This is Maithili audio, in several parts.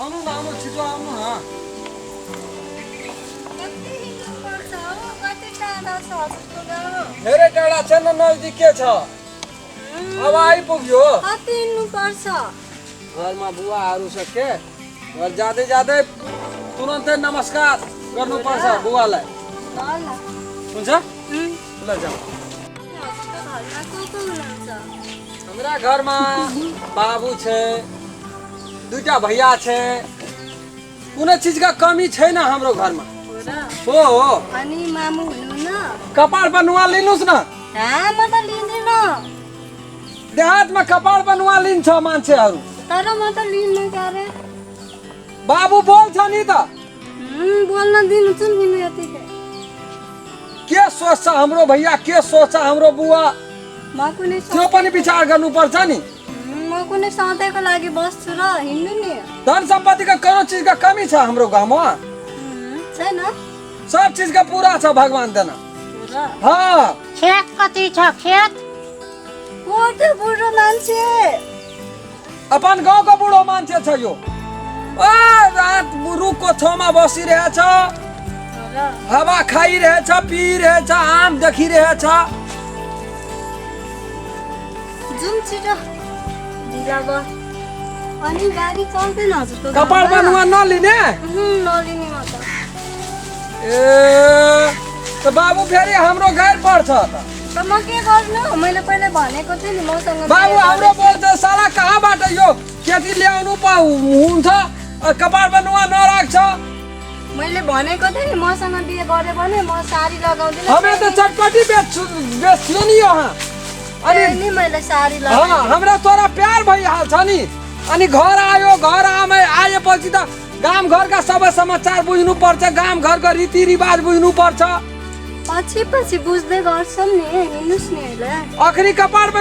आउनु न, आउनु, छिटो आउनु न। कति हिँड्नु पर्छ हौ, कति टाढा छ हजुरको गाउँ? धेरै टाढा छैन, नजिकै छ, अब आइपुग्यो। कति हिँड्नु पर्छ? घरमा बुवाहरू छ के, घर जाँदै जाँदै तुरन्तै नमस्कार गर्नुपर्छ बुवालाई। ल ल। हुन्छ, ल जाऊ। हजुरको घरमा को को हुनुहुन्छ? हमरा घरमा बाबु छै, दुईटा भैया छै, कुनै चिजका कमी छैन हाम्रो घरमा। हो र? हो हो। अनि मामु हुनुहुन्न? कपाल पर नुवा लिनुहोस् न। म त लिँदिनँ। देहातमा कपाल पर नुवा लिन्छ मान्छेहरू। तर म त लिन्न क्यारे। बाबु बोल्छ नि त। बोल्न दिनु चाहिँ लिनु यतिकै। के सोच्छ हाम्रो भैया, के सोच्छ हाम्रो बुवा, म कुनै त्यो पनि विचार गर्नुपर्छ नि। म कुनै सधैँको लागि बस्छु र हिँड्नु नि। धन सम्पत्तिको कुनै चिजको कमी छ हाम्रो गाउँमा? छैन। सब चिजको पुरा छ भगवान देना। हो र? हाँ। खेत कति छ खेत? को त्यो बुढो मान्छे? अपन गाउँको बुढो मान्छे छ यो। ओ रात रुखको छेउमा बसिरहेछ, हो र? हावा खाइरहेछ, पिइरहेछ, आम देखिरहेछ। जाउँ छिटो, ढिला भयो। अनि गाडी चल्दैन हजुरको कपालमा गाउँमा? नुवा नलिने? नलिने म त। ए त बाबु फेरि हाम्रो गैर पर्छ त। त म के गर्नु, मैले पहिला भनेको थिएँ नि मसँग बाबु बिहे हाम्रो गरेपछि। बोल्छ साला कहाँबाट यो केटी ल्याउनु हुन्छ, कपालमा नुवा नराख्छ। मैले भनेको थिएँ नि मसँग बिहे गर्यो भने म साडी लगाउँदिनँ। हमे त चटपटी बेच्छु नि यहाँ। अनि अनि मैले साडी लगाएँ। हमरा तोरा प्यार भइहाल्छ नि। अनि घर आयो, घर आएपछि त गाम घरका सबै समाचार बुझ्नुपर्छ, गाम घरको रीतिरिवाज बुझ्नुपर्छ। पछि पछि बुझ्दै गर्छौँ नि, हिँड्नुहोस् नि अहिले। अखरी कपालमा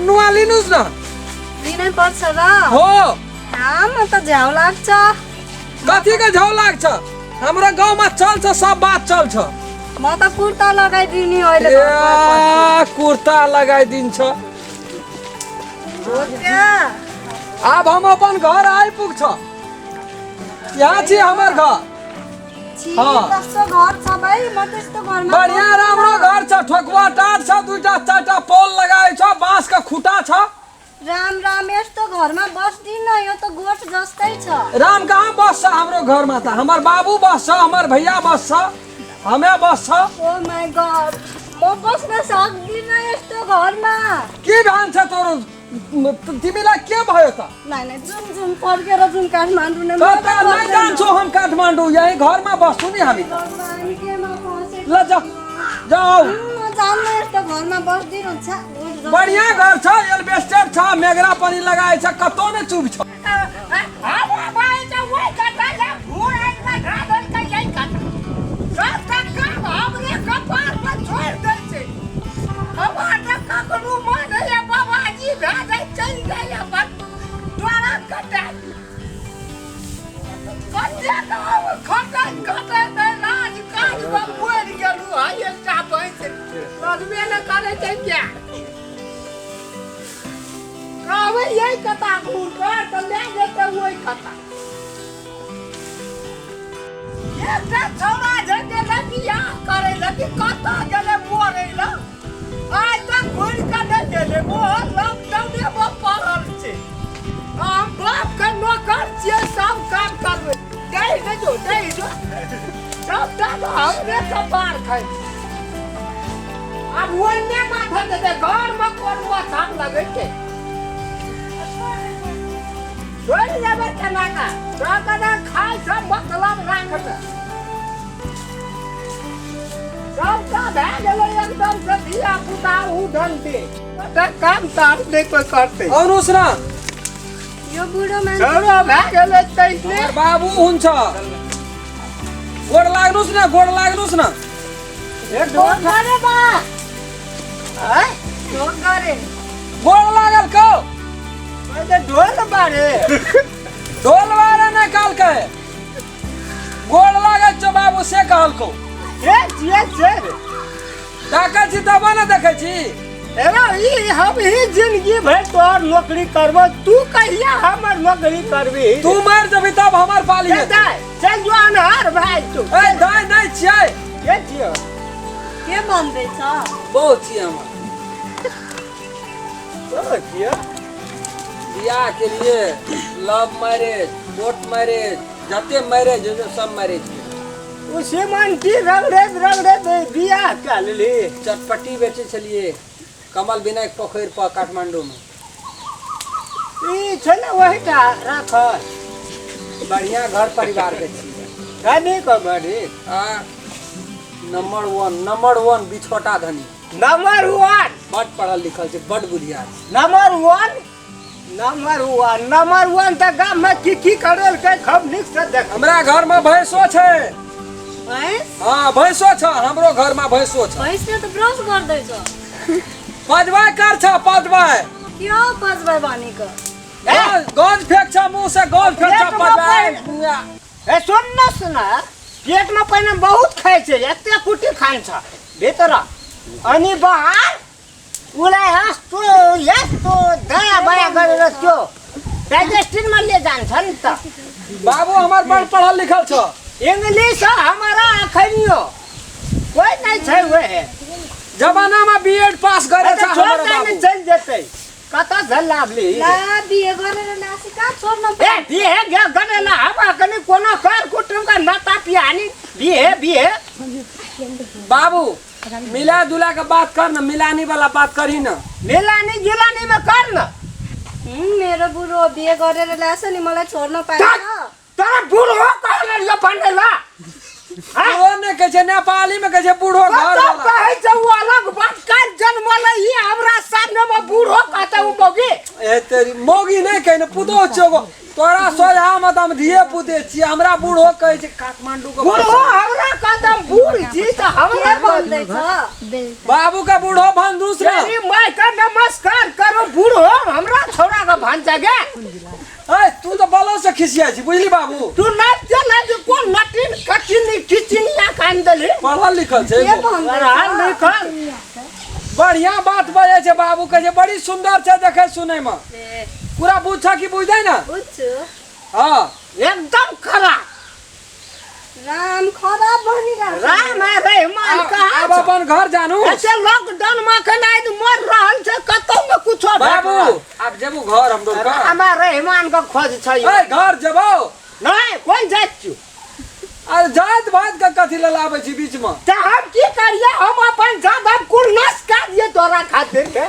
नुवा लिनुहोस् न। लिनै पर्छ र? हो। म त झ्याउ लाग्छ। कथिको झ्याउ लाग्छ? हाम्रो गाउँमा चल्छ, सब बात चल्छ। म त कुर्ता लगाइदिने अहिले ए, घर गएपछि। कुर्ता लगाइदिन्छ। हो क्या? अब हम अपन घर आइपुग्छ। यहाँ चाहिँ हमर घर। छी, हाँ। कस्तो घर छ भाइ, म त्यस्तो घरमा बढ़िया बस्दिनँ। राम्रो घर छ, ठोकुवा टाट छ, दुईटा चारटा पोल लगाएको छ, बाँसको खुट्टा छ। राम राम, यस्तो घरमा बस्दिनँ, यो त गोठ जस्तै छ। राम कहाँ बस्छ हाम्रो घरमा त? हमर बाबु बस्छ, हमर भैया बस्छ, हमे बस्छ। ओ my God, म बस्न सक्दिनँ यस्तो घरमा। के भन्छ तोरो, तिमीलाई के भयो त? नाइ नाइ, जुन जुन फर्केर जुन काठमाडौँ नै, म त त नै बस्दैन। जान्छौँ हम काठमाडौँ, यहीँ घरमा बस्छु नि हामी। भगवान्, केमा फसेको? ल जा, जाऊ। म जान्न यस्तो घरमा बस्दिनँ, छ्या, गोठ जस्तै बढ़िया छ। घर छ, एल्बेस्टर छ, मेगरा पनि लगाएछ, कतो नै चुभ छ। कता घूर कर तऽ लए जेतै ओहि कता। एकटा छौड़ा जे गेलै बियाह करै लए कि कतऽ गेलै मरै लए, आइ तक घुरि कऽ नहि गेलै। ओहो लॉकडाउनेमे पड़ल छै। हम बापके नौकर छियै, सब काम करबै। दै ने जो, दै जो, सबटा तऽ हमरे कपार खाइ छै। आब ओहिने माथा देतै, घरमे कोन मथान लगै छै? छोड़ि देबै केना कऽ? तोरा खाइ सँ मतलब राखबै। सबटा भए गेलै एकदम से धिया पुता उधन दे काम ताम नहि कोइ करतै। आउनुहोस् न। यो बुढो मान्छे छौड़ा भए गेलै तैने। हमर बाबु हुन्छ, गोड लाग्नुहोस् न, गोड लाग्नुहोस् न। ए, ढोक गरे बा, आँय? ढोक गरे। गोड लागल कौ? पहिले ढोल बारे। ढोल बारे नै कहलकै, गोड लागल छौ बाबु से कहलकौ। ए, छियै छै रे। डाकै छी तब ने देखै छी। एरा ई हम ही जिंदगी भर तोहर नौकरी करबो, तू कहिया हमर नौकरी करबी? तू मर जबी तब हमर पाली चल हेतै। दाइ, चल जो अनहार भाइ तू। ए दाइ नहि छियै। के छियौ? के बनबै छ? बहुत छियै हमर। ओ छियौ? बियाह के लिए लव मैरिज, कोर्ट मैरिज, जते मैरिज होइ छै सब मैरिज के। ओ सीमंटी रगड़ैत रगड़ैत बियाह कए लेली। चटपटी बेचै छलियै कमल विनायक पोखरि पर काठमांडू में। ई छै ने वहीटा राखल। बढ़िया घर परिवार के छी। धनी को बड़ी। आ नंबर 1, नंबर 1 बिछोटा धनी। नंबर 1। बड पढ़ल लिखल छै, बड बुधियार छै। नंबर 1, नंबर 1, नंबर 1 तऽ गाम में की की करेलकै खूब नीक से देख। हमरा घर में भैंसो छै। भैंस? हाँ भैंसो छ, हमरो घर में भैंसो छ। भैंस ने तऽ ब्रश कर दै छ। पजबै कर छ, पजबै। क्यों पजबै भनेको? ए? गंज फेक छ मुंह से, गंज फेक छ, पेट में पजबै। पानि। ए सुन न सुन, पेट में पहिने बहुत खाइ छै, एते कुटी खान छ भीतर अनि बाहर उसलाई यस्तो यस्तो दया बया गरेर त्यो डाइजेस्टिनमा ले जान्छ नि त। बाबू हमर बड़ पढ़ल लिखल छ। इंग्लिश हमारा अखनियो कोई नहीं छै ओहे जमाना में बीएड पास करे छ छोड़ हमर दे बाबू। चल जेतै कतऽ झल्लाबली। ला बिहे गरेर नासी कहाँ छोड्न ए बिहे गरेर हम अखनी कोनो कर कुटुम्ब का नाता पिहानी बिहे बिहे। बाबू मिला जुला के बात कर न, मिलानी वाला बात करही न। मिलानी जुलानी में कर न। मेरो बुढो बिहे गरेर ल्याएछ नि, मलाई छोड्न पाएन। तर बुढो कहले यो भन्ने ल। बुढो ने कहै छै, नेपाली में कहै छै बुढो घर कतौ वाला। कहै छै उ अलग बात, काल जन्मलै ई हमरा सामने में बुढो कहतै उ मौगी। ए तेरी मौगी नै कहै ने, पुतोह छियौ गो। तोरा सोझा में त हम धिये पुते छियै, हमरा बुढो कहै छै काठमांडू के बुढो हमरा कहतै बूढ़ छी त हमरा भन्दै छ। बाबू के बुढो भन्दुस न। तेरी my के नमस्कार करो बुढो हमरा छौड़ा के भान्जा गे। ए तू त बलो से खिसिया छी बुझली बाबू। तू न चल जे कोन नटिन कचिन खिचिनिया कान देली। पढ़ल लिखल छै के भन्दै छ? पढ़ल लिखल। बढ़िया बात बजै छै बाबू, कहै छै बड़ी सुंदर छै देखै सुनै में। पूरा बुझ कि बुझदै न? बुझछु। हाँ एकदम खरा। राम खराब बनिरहेको छ। राम आ रहमान कहाँ अब छ? अपन घर जानू। ऐसे लॉकडाउन में अखन आइ मर रहल छै, कतौ न कुछो भेट बाबू रहल। अब जेबू घर हमरो घर। राम आ रहमान के खोज छै। ए घर जेबौ? नहीं, कोन जाइत छु? अरे जात भात के कथी लेल आबै छी बीच में? त हम की करिए, हम अपन जात कुल नष्ट कर दिए तोरा खातिर के।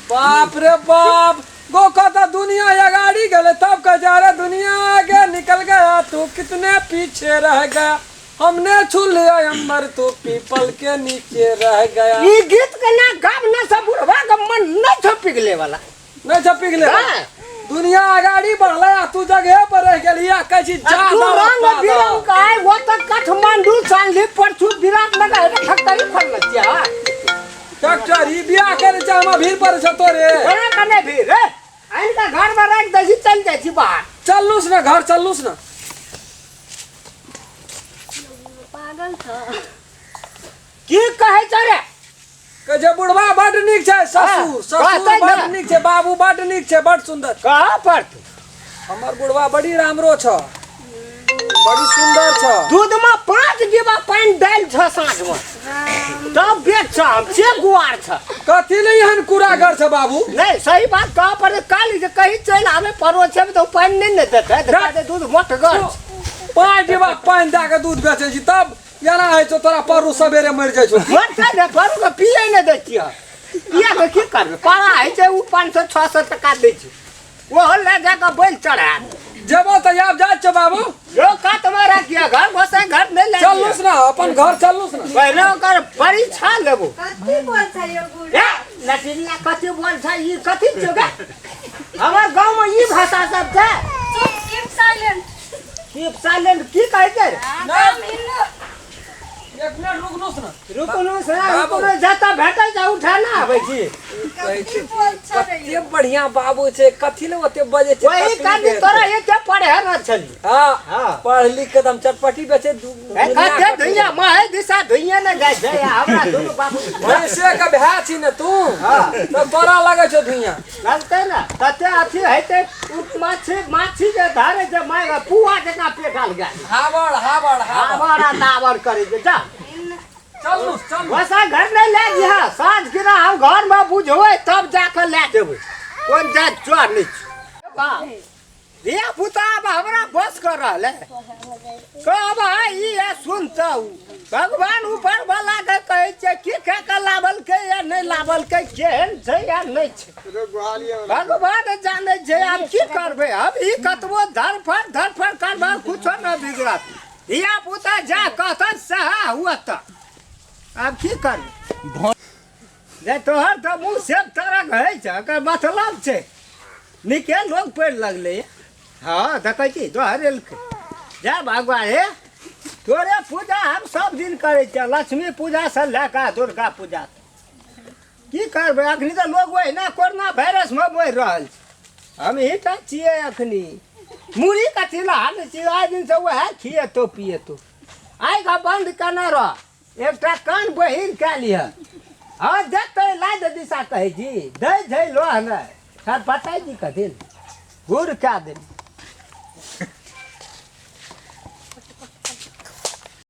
बाप रे बाप, गो कहता दुनिया अगाड़ी गेले तब कह जा रे दुनिया आगे निकल गया तू कितने पीछे रह गया, हमने छू लिया अंबर तू पीपल के नीचे रह गया। ई गीत के ना गाब ना सब बुढ़वा के मन नहीं छो पिघले वाला। नहीं छो पिघले वाला। हाँ। दुनिया अगाड़ी बढ़ले आ तू जगह पर रह गेली आ कहै छी जा तू दो, रंग अपना दो। बिरंग का है, वो तो काठमांडू चांदी परसू विराट नगर है, फैक्ट्री खोलने छियै, हाँ। फैक्ट्री बियाह करे छै हमरा भीड़ पड़ै छै तोरे। कोना कने भीड़ रे? आनि कऽ घर में राखि दै छी, चलि जाइ छी बाहर। चललूस न घर, चललूस न। पागल छ। की कहै छै रे? कहै छै बुढ़वा बड नीक छै, ससुर, हाँ, ससुर कहतै बड ने। नीक छै, बाबू बड नीक छै, बड सुंदर। कहाँ पर तू? हमर बुढ़वा बड़ी राम्रो छ, बड़ी सुंदर छ। दूध में 5 डिब्बा पानि डालि छ साँझ में, तब बेच छ, हम से गुआर छ। कथी ले एहन कुरा कर छ बाबू? नहीं सही बात कह पर काली जे कहीं चलि आवे पड़ोस छै तऽ पानि नहि ने देतै, तऽ कहतै दूध मोटगर छ। 5 डिब्बा पानि दए के दूध बेचै छी तब एना होइ छौ तोरा परू सबेरे मरि जाइ छौ। मरतै ने, परू के पियै नहि दै छियै, पिया के की करबै? पारा होइ छै ओ 500-600 टका दै छै, ओहो लए जाकऽ बैल चढ़ा दे। जेबो तऽ आब जाइ छौ बाबू। जो कातमे राखिए, घर घोसै घर नहि लए चलूस न, अपन घर चलूस न। पहिले ओकर परीक्षा लेबो। कति बोल्छ यो बुढो? ए लटिनिया कति बोल्छ ई, कति छौ गे? हमर गाउँमे ई भाषा सब छै। चुप, कीप साइलेंट। कीप साइलेंट की कहै छै? गाम हिँड्नु। एक मिनट रुकनुस न। रुकनो से बाबू। रुकनो जतऽ भेटै छै उठा ना आबै छी। कहै छै, कते बढ़िया बाबू छै, कथी ले ओते बजै छै? वही तकलीफ कभी हेतै। तोरा एते पढ़े न छली। हाँ। हाँ। पढ़ लिख के एकदम चटपटी बेचे ए, कते धुइया महे दिशा धुइया ने जाइ छै आ हमरा दुनू बाबू भैंसे के भाय छी ने तू। हाँ। तऽ तोरा लगै छौ धुइया। लगतै ने तते अथी हेतै उ माछी माछी जे धरे जे माय पुआ जकाँ पेटाल गेल। हावड़ हावड़ हावड़। हावड़ आ तावड़ करै छै जा। चलू चलू। वैसा घर नहीं ले जिहा, साँझ गिरा हम घर में बुझबै तब जाके ले जेबै। कोन जात चोर नहीं छै। धिया पुता आब हमरा बस कर रहल है। कहब है ई है सुनतौ भगवान ऊपर वाला के कहै छै की खा के लाबलकै या नहि लाबलकै, केहन छै या नहि छै भगवान जानै छै। आब की करबै हम? ई कतबो धरफड़ धरफड़ करबै कुछो नहि बिगड़त। धिया पुता जा कहत सएह हुअत। आब की करबै? जे तोहर तऽ मुँह सेब तरक होइ छै, एकर मतलब छै नीके लोग पढ़ि लगलै। हँ, देखै छी दोहरेलकै। जय भगवान हे, तोरे पूजा हम सब दिन करै छियै, लक्ष्मी पूजासँ लए कऽ दुर्गा पूजा तक। की करबै, अखनी तऽ लोग ओहिना कोरोना वायरसमे मरि रहल छै, हम टा छियै अखनी। मुरही कथी लए हाल छियै? आइ दिनसँ उएह खिएतौ पिएतौ। आइ बन्द केने रह, एकटा कान बहिर कए लिह। हँ, देखतै लाद दिशा कहै छी दै छै लोह नहि छटपटाइ जी कथी घूर कए देली।